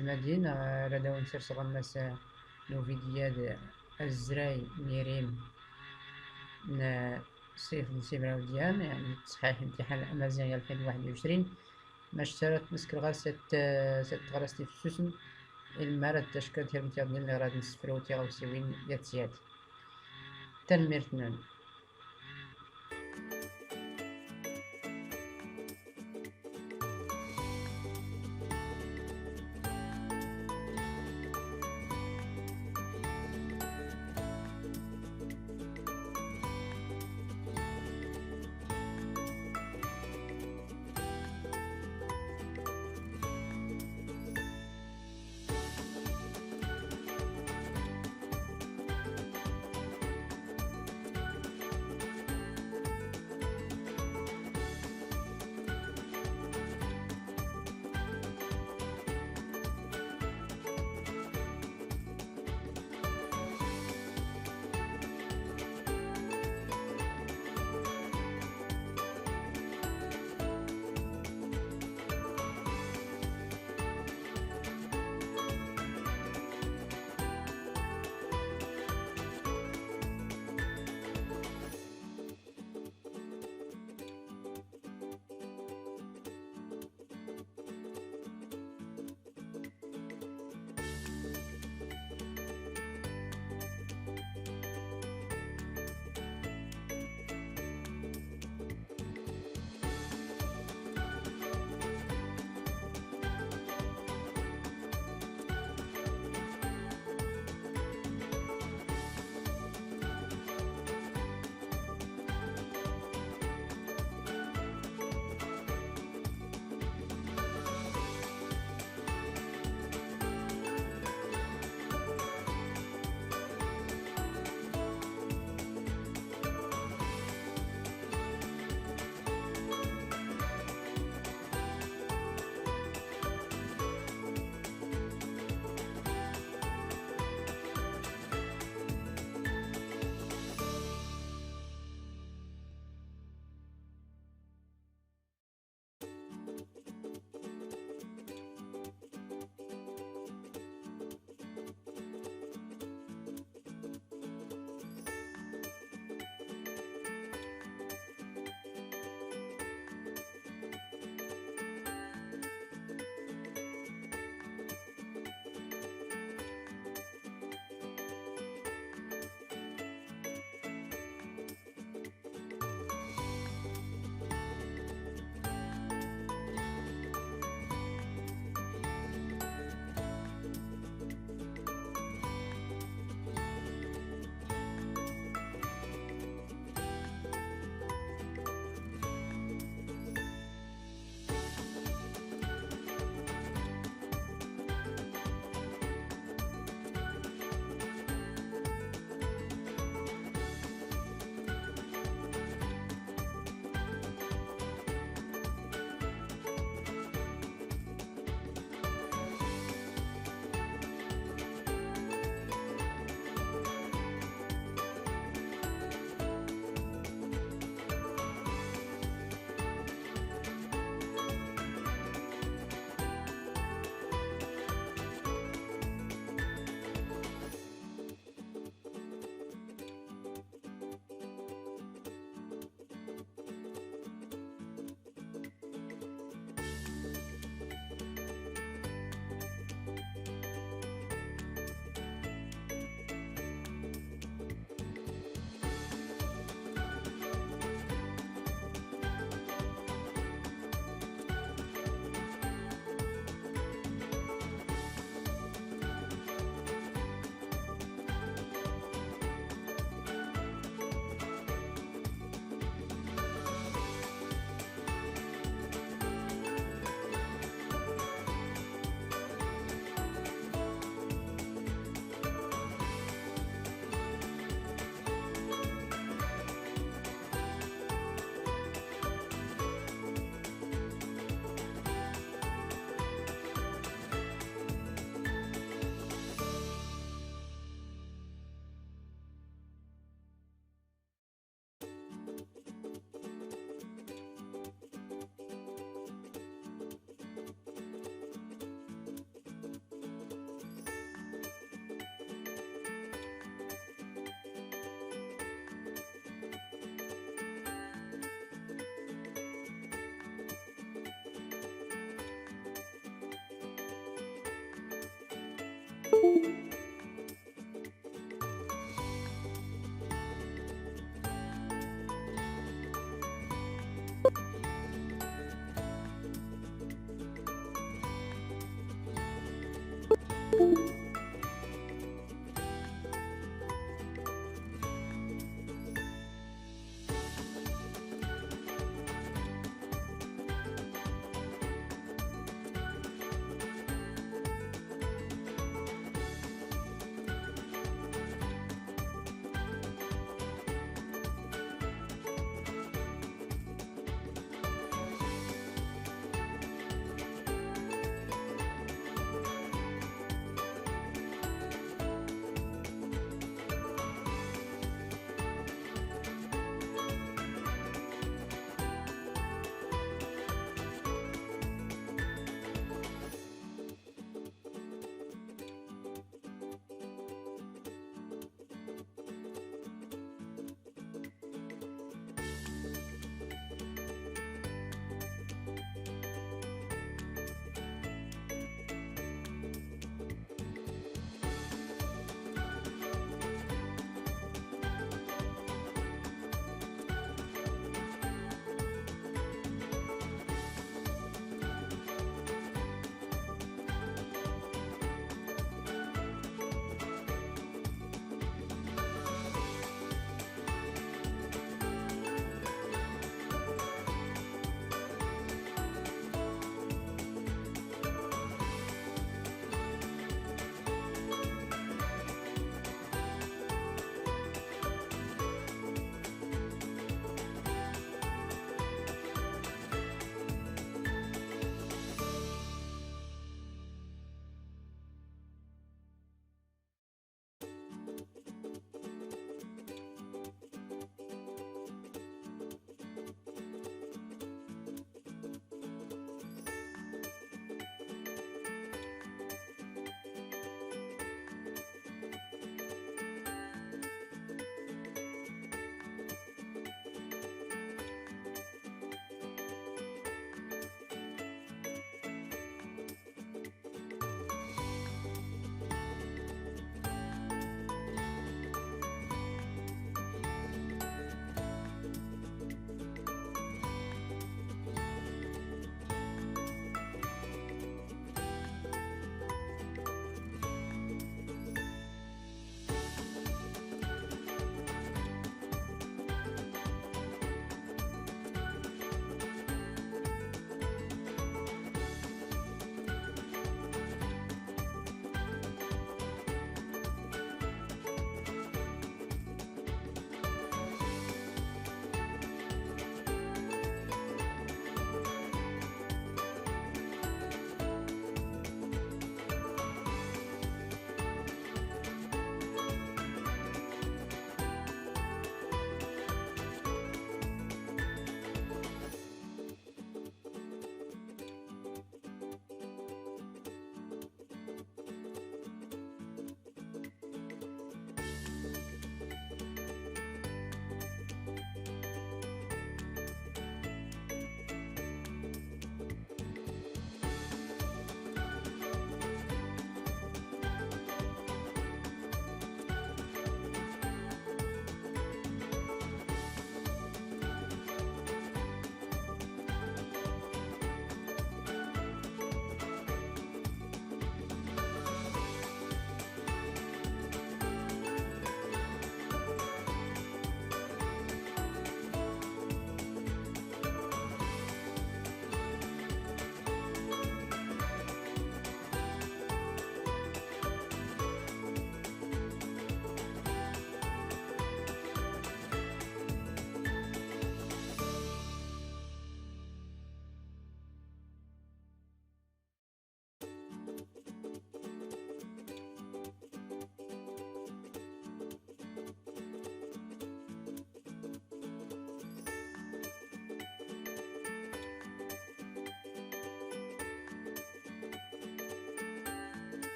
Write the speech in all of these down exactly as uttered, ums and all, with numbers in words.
Lmadina, eh, rad awen-serseɣ ammas, eh, n uvidyu-ad, eh, azray n irim n, eh, ṣṣif n simraw d yan, yeɛni ttṣeḥḥiḥ imtiḥan amaziɣ i alfin waḥed u ɛecrin. Maca rad nskr ɣas s at, eh, s at tɣrast ifsusen, ilmma rad tacka tirmt yaḍnin lli rad nsefru tiɣawsiwin yat s yat. Tanemmirt-nwen.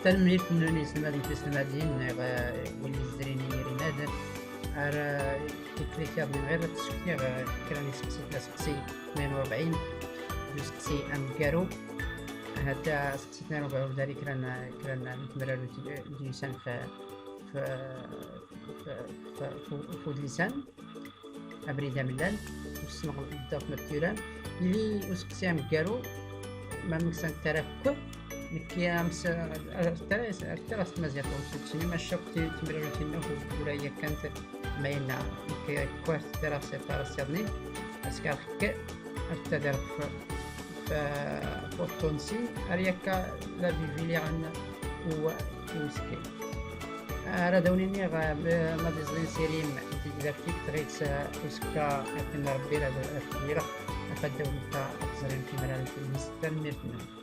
Tanemmirt-nnun i iselmaden d tiselmadin, neɣ, eh, wid izrin i yirinad. Ar, eh, tiklit yaḍnin ɣir ad d-ssektiɣ, eh, kra n iseqsi, aseqsi tnayen u rebɛin, d useqsi ameggaru. Hada aseqsi tnayen u rebɛin ur dari kra n, kra n tmerraru d, d yusan f, f, f, f, f, f udlis-a. Abrid amellal, ur ssneɣ ddaw tmattira. Yili useqsi ameggaru, ma meksan tara akk, nekki am s-, tara, tara s tmaziɣt, ur ssneɣ, maca akk ti-, timrarutin akk ura yakan t-, ma yenna, nekki akk tara s, tara s yaḍnin, askar xekk, ar tadar f, f, f uṭṭunsi, ar yakka la biviliɣan u, u usekki. Ara d awen-iniɣ, eh, ma d iẓlin sirim n tigdaftik tɣitt, eh, usekka akken Rebbi rad, rad t-wireɣ, afad d awen-nta ad teẓrim timrarutin-is. Tanemmirt-nwen.